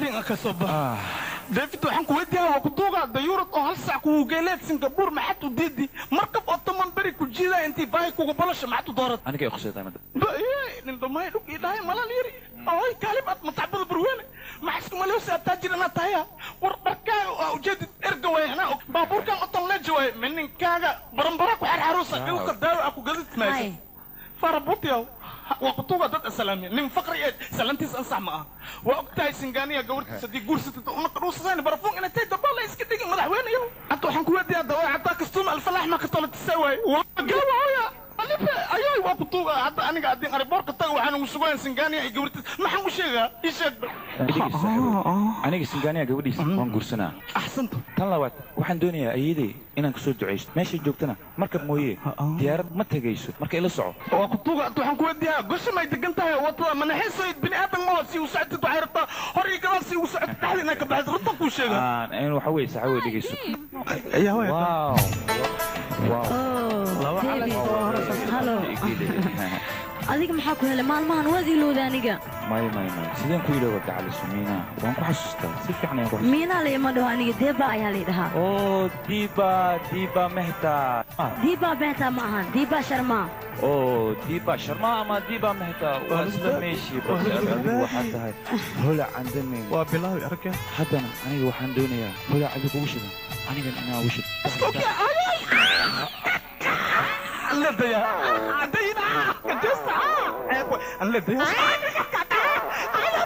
Ceerin ka soo bax. David, waxaan ku weydiiyaa, waa ku duugaa dayuurad oo hal saac kugu geeleed Singapore, maxaad u diidi? Markab oo 10 beri ku jiidaa intii baahi kugu balasha, maxaad u doorat? Aniga ay khusaytaa madda. Nin dhammaay dhug ii dhahay malal yiri oy kaalib aad matacbada burweene, maxaa isku maleysa taajir inaad tahay? War dharkaaga waa ujeedid erga waay, anaa og baabuurkan oton leeji waay, mininkaaga baranbara ku xarxaruusa dhulka daawo a ku gadid maysa farabutiyaw. Waa kutuga dad asalaamiya, nin faqri ee salantiis ansax ma aha. Waa og tahay Singaaniya gabartiis haddii guursatid una qadhuusasaan barafuun inay tahay dabaala iska dhigin madaxweyneyow. Hadda waxaan ku weydiiyaa dawaa caddaa kastuuma alfalaax ma ka tolotisa waay, waa gaawa hooya alife ayoy. Waa kutuga hadda aniga haddii ariboorka taga waxaan ugu sugayan Singaaniya iyo gabartiis, maxaan u sheegaa? Ii sheegba. Aniga Singaaniya gabadhiisa waan guursanaa. Axsanta. Tan labaad, waxaan doonayaa ayeeday inaan kusoo ducaysto. Meeshay joogtana markab mooye diyaarad ma tegayso, marka ila soco. Waa kutuga. Hadda waxaan ku weydiiyaa gosha may degan tahay wadada manaxaysoyd bini aadan ma si u socotid, waxay rabtaa hor iyo gadaal si u socotid, dhexda inaa ka baxid. Runtan kuu sheega. In waxa weye saxa wey, dhegeyso. Wow, wow. Halo, adiga maxaa ku helay maalmahan? Waad ilowda aniga. May, may, may, sideen ku ilooba gacaliso Miina? Waan ku xasuustaa, si fiican ayaan ku xasuustaa. Miinaa la ima dhaho aniga, Deeba ayaa la dhahaa. Oo Diba, Diba Mehta. Diiba Mehta ma ahan, Diiba Sharma. Oo Diba Sharma ama Diba Mehta waa isla meeshii, balse adigu waxaad tahay holac aan damayn. Waa bilaawi aragya. Haddana aniga waxaan doonayaa holac adiga ugu shidan, anigan inaa ugu shidan.